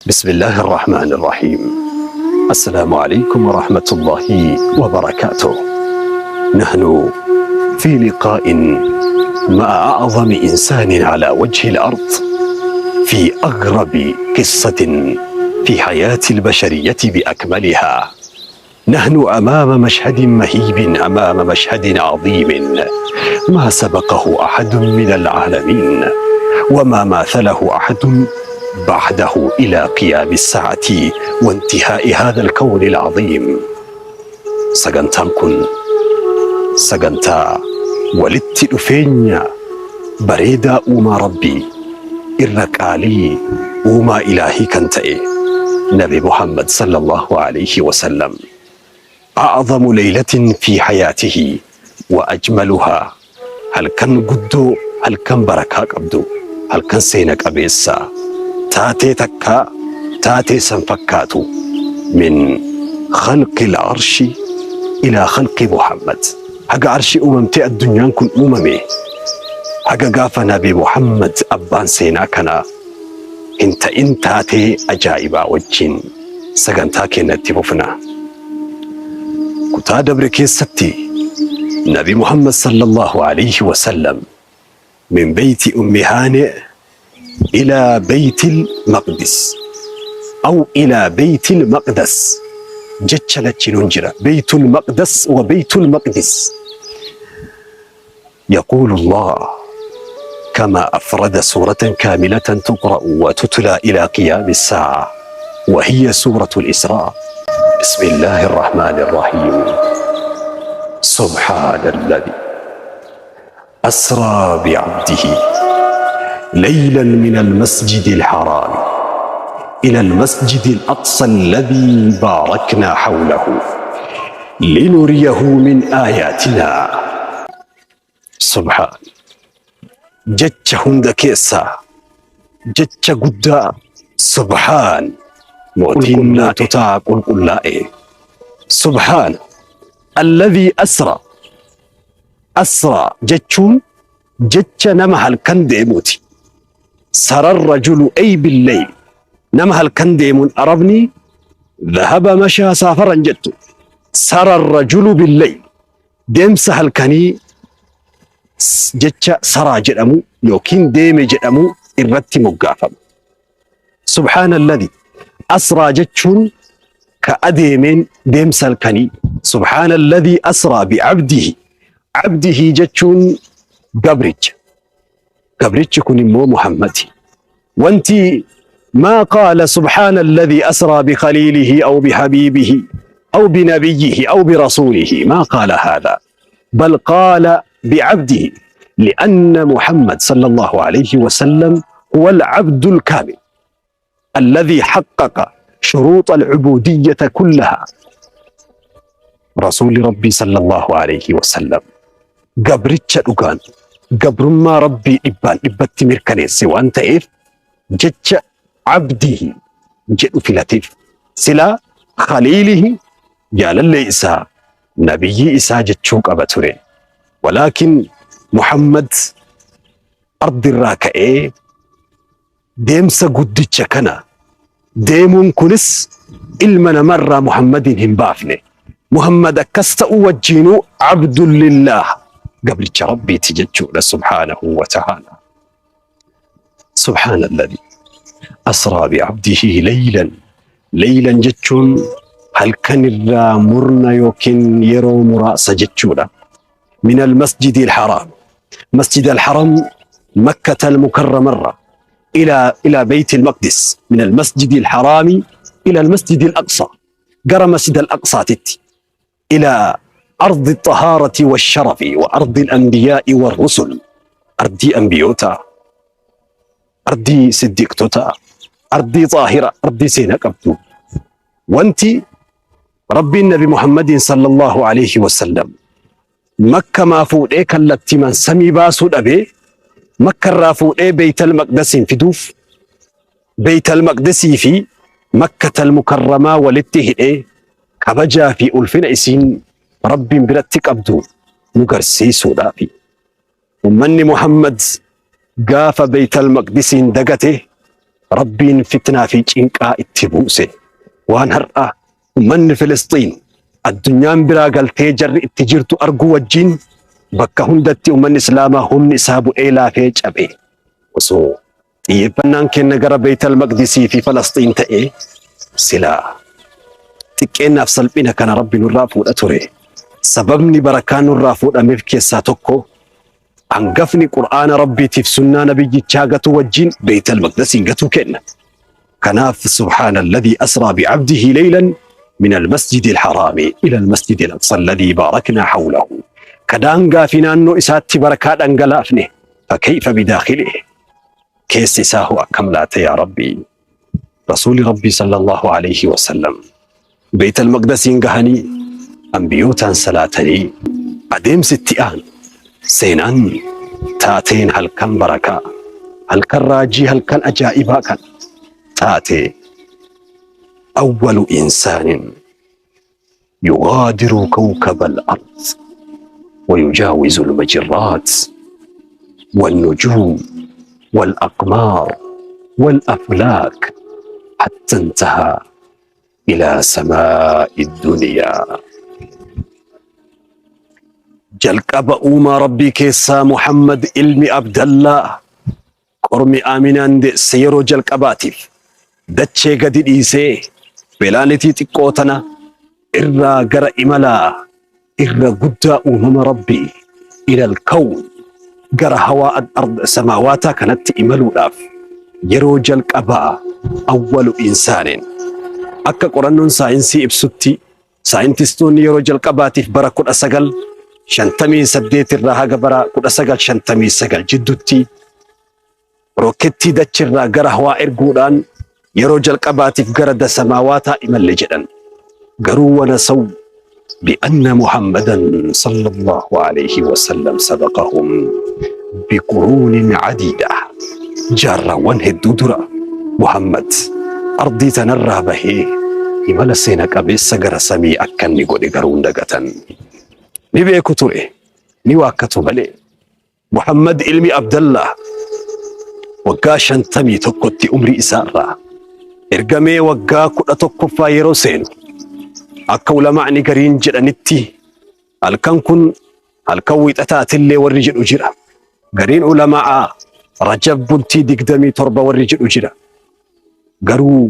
بسم الله الرحمن الرحيم. السلام عليكم ورحمة الله وبركاته. نحن في لقاء مع أعظم إنسان على وجه الأرض في أغرب قصة في حياة البشرية بأكملها. نحن أمام مشهد مهيب، أمام مشهد عظيم ما سبقه أحد من العالمين وما ماثله أحد بعده إلى قيام الساعة وانتهاء هذا الكون العظيم. Sagantaan kun sagantaa walitti dhufeenya bareedaa uumaa Rabbii irra qaalii uumaa ilaahii kan ta'e Nabi Muhammad sallallahu alayhi wasallam. أعظم ليلة في حياته وأجملها، halkan guddoo, halkan barakaa qabdu, halkan seena qabeessa taatee takka taatee san fakkaatu, من خلق العرش إلى خلق محمد، haga arshi uumamtee addunyaan kun uumame, haga gaafa Nabi Muhammad abbaan seenaa kana hin ta'in, taatee ajaa'ibaa wajjin sagantaa keenyatti fufna. Kutaa dabre keessatti Nabi Muhammad sallallahu alayhi wasallam من بيت أم هانئ إلى بيت المقدس أو إلى بيت المقدس، jecha lachinuun jira، بيت المقدس وبيت المقدس. يقول الله كما أفرد سورة كاملة تقرأ وتتلى إلى قيام الساعة، وهي سورة الإسراء. بسم الله الرحمن الرحيم. سبحان الذي أسرى بعبده ليلا من المسجد الحرام إلى المسجد الأقصى الذي باركنا حوله لنريه من آياتنا. سبحان jecha hunda keessaa jecha guddaa، سبحان mootiin moototaa qulqullaa'e. سبحان الذي أسرى. أسرى jechuun jecha nama halkan deemuuti. سرى الرجل أي بالليل. Nama halkan deemuun Arabni ذهب، مشى، سافر jettu. سرى الرجل بالليل، deemsa halkanii jecha سرى jedhamu yookiin deeme jedhamu irratti moggaafama. سبحان الذي أسرى jechuun ka adeemeen deemsa halkanii. سبحان الذي أسرى بعبده. عبده jechuun gabricha. Gabrichi kun immoo Muhammadi. Wanti ما قال سبحان الذي أسرى بخليله أو بحبيبه أو بنبيه أو برسوله، ما قال هذا، بل قال بعبده، لأن محمد صلى الله عليه وسلم هو العبد الكامل الذي حقق شروط العبودية كلها. رسول ربي صلى الله عليه وسلم gabricha dhugaan gabrummaa Rabbii dhibbaan dhibbatti mirkaneesse waan ta'eef jecha عبده jedhu filateef. Silaa خليله, jaalallee isaa, nabiyyii isaa jechuu qaba ture. ولكن Muhammad ardirraa ka'ee deemsa guddicha kana deemuun kunis ilma namarraa Muhammadin hin baafne. Muhammad akkas ta'uu wajjiinuu عبد لله, gabricha Rabbiiti jechuudha سبحانه وتعالى. سبحان الذي أسرى بعبده ليلا. ليلا jechuun halkan irraa murna yookiin yeroo muraasa jechuudha. من المسجد الحرام، مسجد الحرام مكة المكرمة، إلى بيت المقدس، من المسجد الحرام إلى المسجد الأقصى، gara مسجد الأقصى titti، إلى أرض الطهارة والشرف وأرض الأنبياء والرسل، ardii anbiyootaa, ardii siddiiqtotaa, ardii xaahira, ardii seenaa qabdu. Wanti Rabbiin Nabi Muhammadin صلى الله عليه وسلم Makkamaa fuudhee kallattiimaan samii baasuu dhabee Makkarraa fuudhee Beeytal Maqdasiin fiduuf, Beeytal Maqdasii fi Makkatal Mukarramaa walitti hidhee kabajaa fi ulfina isiin Rabbiin biratti qabdu nu garsiisuudhaafi. Ummanni Muhammad gaafa Beeytal Maqdisiin dagate Rabbiin fitnaa fi cinqaa itti buuse. Waan har'a ummanni Filisxiin addunyaan biraa galtee jarri itti jirtu arguu wajjin bakka hundatti ummanni Islaamaa humni isaa bu'ee laafee cabe. Osoo xiyyeeffannaan keenya gara Beeytal Maqdisii fi Falasxiin ta'e silaa xiqqeennaaf salphina kana Rabbi nurraa fuudha ture. Sababni barakaa nurraa fuudhameef keessaa tokko hangafni Qur'aana Rabbiitiif sunnaa nabiyyichaa gatuu wajjin Beeytal Maqdisiin gatuu kenna. Kanaaf subhaana alladhii asraa bi'abdihi laylan min almasjidi alharaami ila almasjidi alaqsa alladhii baaraknaa hawlahu. Ka daangaa fi naannoo isaatti barakaa dhangalaafne fakayfa bidaakhilihi. Keessi isaa hoo akkam laata yaa Rabbii? Rasuuli Rabbii sallallahu alayhi wasallam Beeytal Maqdasiin gahanii ambiyootaan salaatanii adeemsi itti aanu seenaan taateen halkan barakaa halkan raajii halkan ajaa'ibaa kan taate awwalu insaanin يغادر كوكب الأرض ويجاوز المجرات والنجوم والأقمار والأفلاك حتى انتهى إلى سماء الدنيا. Jalqaba uumaa Rabbii keessaa Muhammad ilmi Abdallaa qormi Aaminaan deesse yeroo jalqabaatiif dachee gadi dhiisee pilaanitii xiqqoo tana irraa gara imalaa irra guddaa uumama Rabbii ilal kawn gara hawaa ard samaawaataa kanatti imaluudhaaf yeroo jalqabaa awwalu insaanin. Akka qorannoon saayinsii ibsutti saayintistoonni yeroo jalqabaatiif bara 1958 irraa haga bara 1959 jidduutti rookettii dachirraa gara hawaa erguudhaan yeroo jalqabaatiif gara samaawaataa imalle jedhan. Garuu wanasaw bi'anna Muhammadan sallallahu alayhi wasallam sabaqahum biquruunin cadiida. Jaarraawwan hedduu dura Muhammad ardii tanarraa bahee imala seena qabeessa gara samii akka inni godhe garuu hin dagatan. Ni beeku ture, ni waakkatu malee. Muhammad ilmi Abdallah waggaa 51tti umrii isaarraa ergamee waggaa 11ffaa yeroo seenu akka ulamaa'ni gariin jedhanitti halkan kun halkan wiixataatillee warri jedhu jira. Gariin ulamaa'aa Rajab bultii 27 warri jedhu jira. Garuu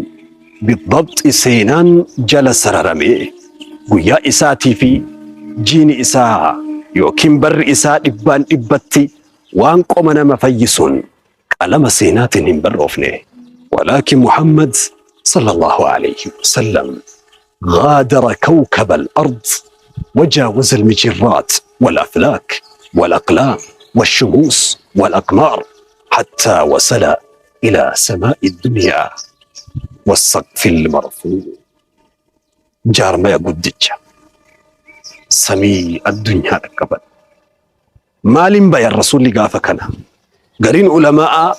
bidabxi seenaan jala sararamee guyyaa isaatii fi jiini isaa yookiin barri isaa dhibbaan dhibbatti waan qoma nama fayyisuun qalama seenaatiin hin barroofne. Walaakin Muhammad sallallahu alayhi wasallam غادر كوكب الأرض وجاوز المجرات والأفلاك والأقلام والشموس والأقمار حتى وصل إلى سماء الدنيا والسقف المرفوع. Jaarmaya guddicha samii addunyaa dhaqqaban. Maaliin bayan rasuulli gaafa kana? Gariin ulamaa'aa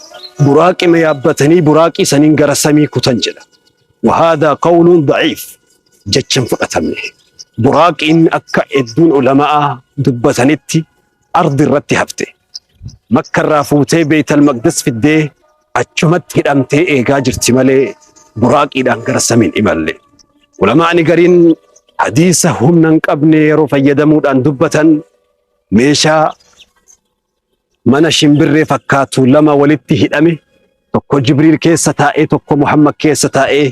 buraaqima yaabbatanii buraaqii saniin gara samii kutan jedha. وهذا قول ضعيف, jecha hin fudhatamne. Buraaqiin akka hedduun ulamaa'aa dubbatanitti ardi irratti hafte. Makkarraa fuutee Beeytal Maqdis fiddee achumatti hidhamtee eegaa jirti malee buraaqiidhaan gara samiin imalle. Ulamaa'ni gariin hadiisa humna hin qabne yeroo fayyadamuudhaan dubbatan meeshaa mana shimbirree fakkaatu lama walitti hidhame, tokko Jibriil keessa taa'ee tokko Muhammad keessa taa'ee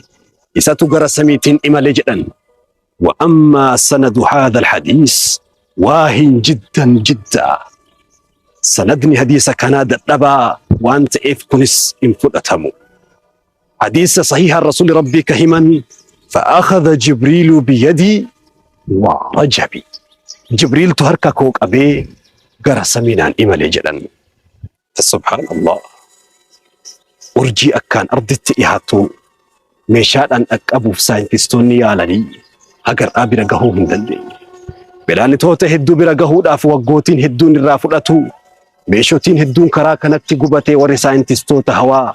isatu gara samiitiin imale jedhan. وأما سند هذا الحديث واهن جدا جدا. Sanadni hadiisa kanaa dadhabaa waan ta'eef kunis hin fudhatamu. Hadiisa sahiha rasuuli Rabbii ka himan فأخذ جبريل بيدي وعرج بي. Jibriiltu harka koo qabee gara samiinaan imale jedhan. Subhaan Allah. Urjii akkaan arditti dhiyaatu meeshaadhaan dhaqqabuuf saayintistoonni yaalanii hagar'aa bira gahuu hin dandeenye. Pilaanetoota hedduu bira gahuudhaaf waggootiin hedduun irraa fudhatu. Meeshotiin hedduun karaa kanatti gubatee warri saayintistoota hawaa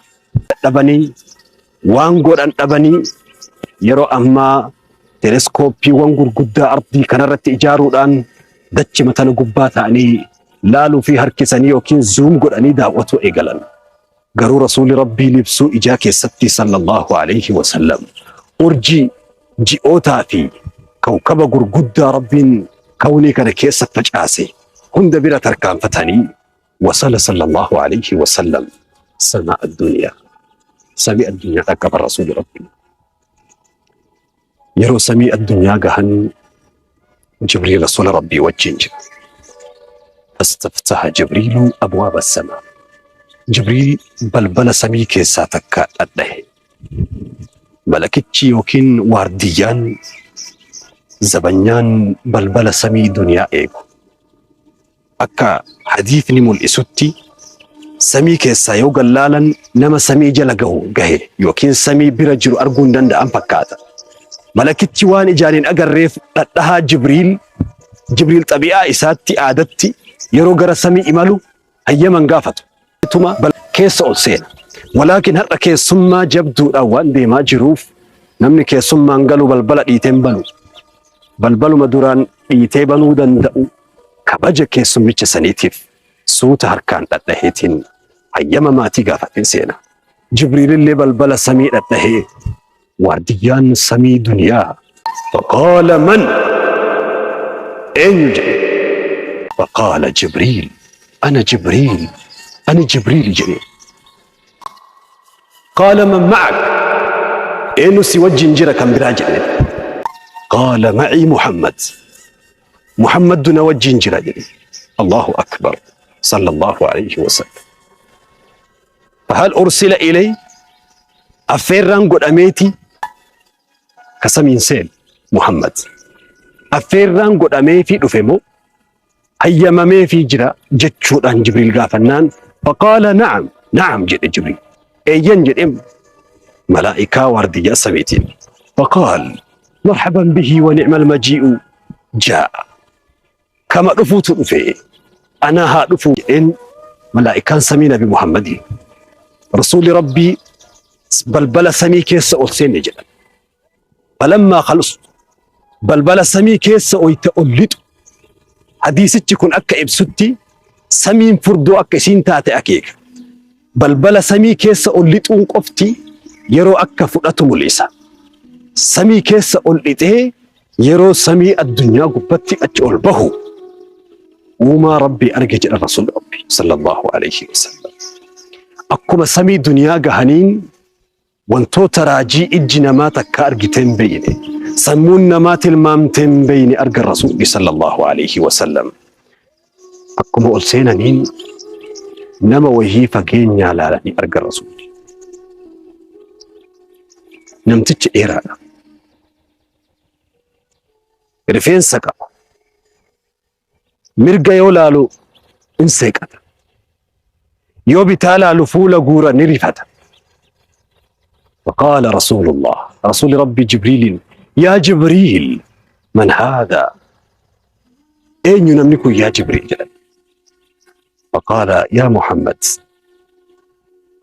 dadhabanii waan godhan dhabanii yeroo ammaa teleeskooppiiwwan gurguddaa ardii kanarratti ijaaruudhaan dachima tana gubbaa ta'anii laaluu fi harkisanii yookiin zoom godhanii daawwatu eegalan. Garuu Rasuulli Rabbii libsuu ijaa keessatti sallallahu alayhi wa sallam urjii, ji'ootaa fi kawkaba gurguddaa Rabbiin kawnii kana keessa facaase hunda bira tarkaanfatanii wasala sallallahu alayhi wa sallam samaa addunyaa. Samii addunyaa dhaqqaban Rasuulli Rabbii. Yeroo samii addunyaa gahan Jibriil Rasuula Rabbii wajjin jira. Fastaftaha Jibriilu abwaaba samaa. Jibriil balbala samii keessaa takka dhadhahe. Malakichi yookiin waardiyyaan zabanyaan balbala samii duniyaa eegu. Akka hadiifni mul'isutti samii keessaa yoo gallaalan nama samii jala gahu gahe yookiin samii bira jiru arguu hin danda'an fakkaata. Malakichi waan ijaan hin agarreef dhadhahaa Jibriil Jibriil xabi'aa isaatti aadatti yeroo gara samii imalu hayyama hin gaafatu. Tuma keessa ol seena. Walaakin har'a keessummaa jabduudhaan waan deemaa jiruuf namni keessummaan galu balbala dhiitee hin banu. Balbaluma duraan dhiitee banuu danda'u kabaja keessummicha saniitiif suuta harkaan dhadhaheetiin hayyama maatii gaafatee seena. Jibriilillee balbala samii dhadhahee waardiyyaan samii duniyaa. Faqaala man eenyu jedhe. Faqaala Jibriil ana Jibriil ani Jibriil jedhe. Qaala man ma'ak eenyu si wajjin jira kan biraa jedhe. Qaala ma'ii Muhammad Muhammaddu na wajjin jira jedhe. Allahu akbar sallallahu alayhi wa sallam. Fahal ursila ilay affeerraan godhameeti ka samiin seene Muhammad. Affeerraan godhameefii dhufe moo hayyamameefii jira jechuudhaan Jibriil gaafannaan faqaala na'am na'am jedhe Jibriil. Eeyyan jedhe malaa'ikaa waardiyyaa samiitiin. Faqaal marhaban bihi wa ni'mal maji'u jaa'a. Kama dhufuutu dhufe anaa haa dhufu jedheen malaa'ikaan samii Nabi Muhammadiin. Rasuulli Rabbii balbala samii keessa ol seenne jedhan. Falammaa khalustu balbala samii keessa oyta ol lixu. Hadiisichi kun akka ibsutti samiin furdoo akka isiin taate akeeka. Balbala samii keessa ol lixuun qofti yeroo akka fudhatu mul'isa. Samii keessa ol lixee yeroo samii addunyaa gubbatti achi ol bahu uumaa Rabbii arge jedha Rasuulli Rabbii sallallahu alaihi wasallam. Akkuma samii duniyaa gahaniin wantoota raajii ijji namaa takka argitee hin beeyne, sammuun namaa tilmaamtee hin beeyne argan Rasuulli sallallahu alaihi wasallam. Akkuma ol seenaniin nama wayii fageenyaa laalanii argan Rasuulli. Namtichi dheeraadha. Rifeensa qaba. Mirga yoo laalu in seeqata. Yoo bitaa laalu fuula guura ni rifata. فقال رسول الله رسول ربي جبريل يا جبريل من هذا أين ينملك يا جبريل فقال يا محمد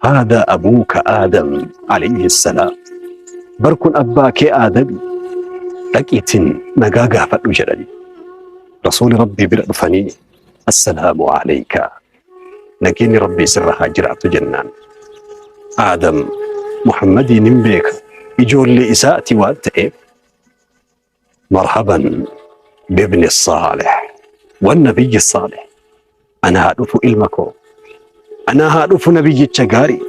هذا أبوك آدم عليه السلام بركن أباك آدم dhaqiitiin nagaa gaafadhu jedhani. Rasuuli Rabbii bira dhufanii assalaamu alayka nageenyi Rabbii sirra haa jiraatu jennaan. Aadam Muhammadiin hin beeka ijoollee isaati waan ta'eef marhaban bibni saalih wan nabiyyi saalih ana haa dhufu ilma koo ana haa dhufu nabiyyicha gaarii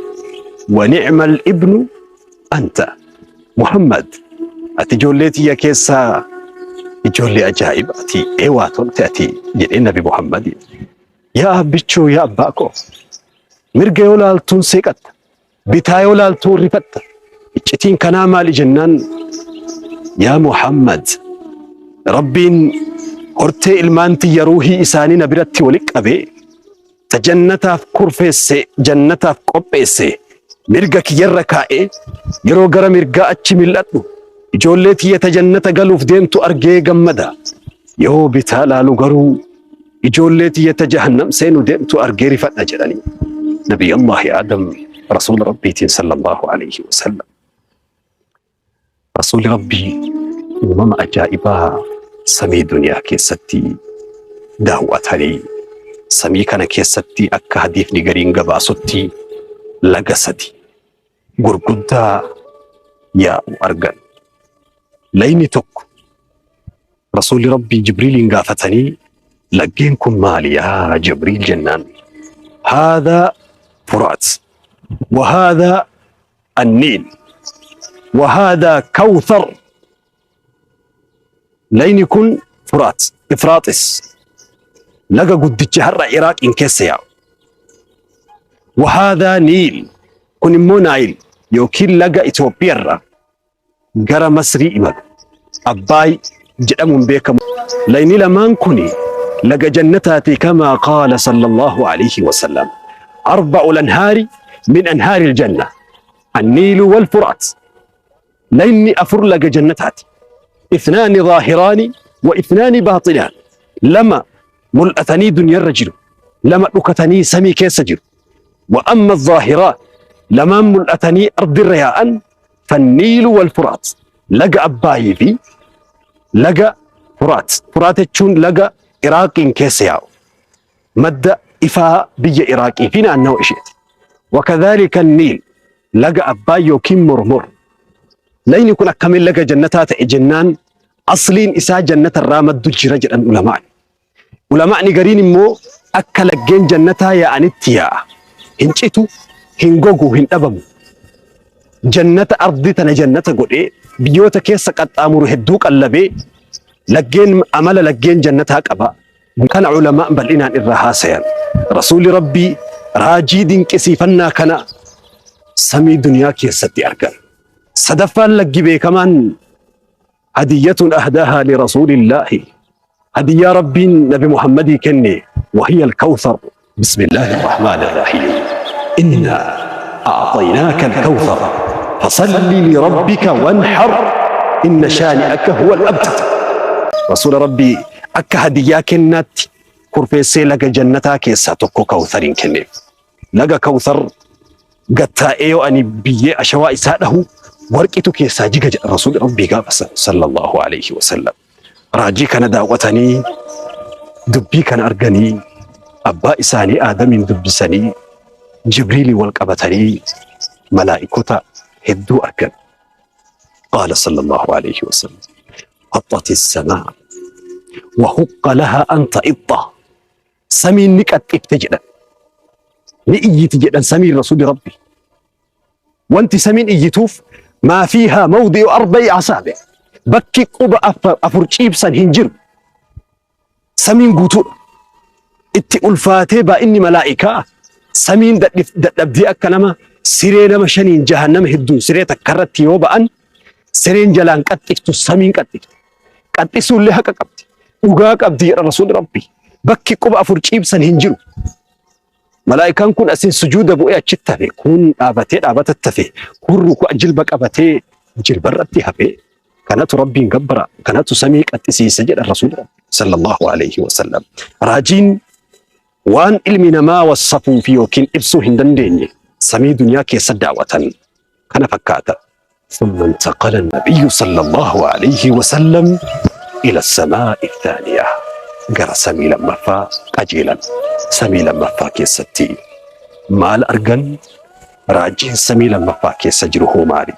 wa ni'mal ibnu anta Muhammad ati ijoollee tiyya keessaa ijoollee ajaa'ibaati eewaa tolte ati jedhee nabi Muhammadiin. Yaa abbichuu yaa abbaa koo mirga yoo laaltuun seeqatta bitaa yoo laaltuun rifatta iccitiin kanaa maali jennaan yaa Muhammad Rabbiin hortee ilmaan tiyya ruuhii isaanii na biratti wali qabee ta jannataaf kurfeesse jannataaf qopheesse mirga kiyyarra kaa'ee yeroo gara mirgaa achi mil'adhu ijoollee tiyya ta jannata galuuf deemtu argee gammada yoo bitaa laalu garuu ijoollee tiyya ta jahannam seenu deemtu argee rifadha jedhanii Nabiyyallahi Aadam Rasuula Rabbiitiin sallallahu alayhi wasallam. Rasuulli Rabbii uumama ajaa'ibaa samii duniyaa keessatti daawwatanii samii kana keessatti akka hadiifni gariin gabaasutti Laga sadi gurguddaa yaa'u argan. Layni tokko Rasuulli Rabbii Jibriiliin gaafatanii, laggeen kun maali yaa Jibriil jennaan, haadhaa Furaat wa haadhaa Anniil wa haadhaa Kawthar. Layni kun Furaat, Ifraaxis, laga guddicha har'a Iraaqiin keessa yaa'u. Wa haadhaa Niil, kun immoo Naayil yookiin laga Itoophiyaarraa gara Masrii imalu Abbaay jedhamuun beekamu. Layni lamaan kuni laga jannataati kamaa qaala sallallahu alayhi wa sallam. Arba'u lanhaari min anhaari aljanna. Anniilu wal furaat. Layni afur laga jannataati. Ithnaani zaahiraani wa ithnaani baaxinaan. Lama mul'atanii duniyarra jiru. Lama dhukatanii samii keessa jiru. Wa amma zaahiraan, lamaan mul'atanii ardirra yaa'an, fanniilu wal furaat, laga Abbaayii fi laga Furaat. Furaat jechuun laga Iraaqiin keessa yaa'u. Madda ifaa biyya Iraaqii fi naannawa isheeti. Wakadhaalika Niil, laga Abbaay yookiin Mormor. Layni kun akkamiin laga jannataa ta'e jennaan, asliin isaa jannata irraa maddu jira jedhan ulamaan. Ulamaa'ni gariin immoo akka laggeen jannataa yaa'anitti yaa'a. Hin citu, hin gogu, hin dhabamu. Jannata ardi tana jannata godhee biyyoota keessa qaxxaamuru hedduu qallabee laggeen amala laggeen jannataa qaba. Kana ulamaan bal'inaan irraa haasayan. Rasuulli Rabbii raajii dinqisiifannaa kana samii duniyaa keessatti argan. Sadaffaan laggi beekamaan hadiyyatun ahdaahaa li rasuulillaahi, hadiyyaa Rabbiin Nabi Muhammadii kenne, wahiya al-kawthar. Bismillaahi arrahmaani arrahiim. Innaa a'xaynaaka al-kawthar fasalli lirabbika wanhar inna shaani'aka huwa al-abtar. Rasuula Rabbii akka hadiyyaa kennaatti kurfeessee laga jannataa keessaa tokko kawthariin kenneef. Laga Kawthar gattaa'ee yoo ani biyyee ashawaa isaa dhahu warqitu keessaa jiga jedha Rasuulli Rabbii gaafa san sallallahu alayhi wa sallam. Raajii kana daawwatanii, dubbii kana arganii, abbaa isaanii Aadamiin dubbisanii, Jibriilii wal qabatanii malaa'ikota hedduu argan. Qaala sallallahu alayhi wa sallam, Haxxati samaa wa huqqa laha an ta'ixxa. Samiin ni qaxxifte jedhan. Ni iyyiti jedhan samiin Rasuulli Rabbi. Wanti samiin iyyituuf maa fiihaa mawdi'u arba'i asaabi. Bakki quba afur ciibsan hin jiru. Samiin guutuudha. Itti ulfaatee baay'inni malaa'ikaa samiin dadhabdee akka nama siree nama shaniin jahan nama hedduun siree takka irratti yoo ba'an sireen jalaan qaxxiftu samiin qaxxifte. Qaxxisuullee haqa qabdi. Dhugaa qabdi jedha Rasuulli Rabbi. Bakki quba afur ciibsan hin jiru. Malaa'ikaan kun asin sujuuda bu'ee achitti hafe, kun dhaabatee dhaabatatti hafe, kun ruku'a jilba qabatee jilbarratti hafe. Kanatu Rabbiin gabbara, kanatu samii qaxxisiisa jedha Rasuulli Rabbi sallallahu alayhi wa sallam. Raajiin waan ilmi namaa wassafuu fi yookiin ibsuu hin dandeenye samii duniyaa keessa daawwatan kana fakkaata. ثم انتقل النبي صلى الله عليه وسلم إلى السماء الثانية، gara samii lammaffaa qajeelan. Samii lammaffaa keessatti maal argan? Raajiin samii lammaffaa keessa jiru hoo maali?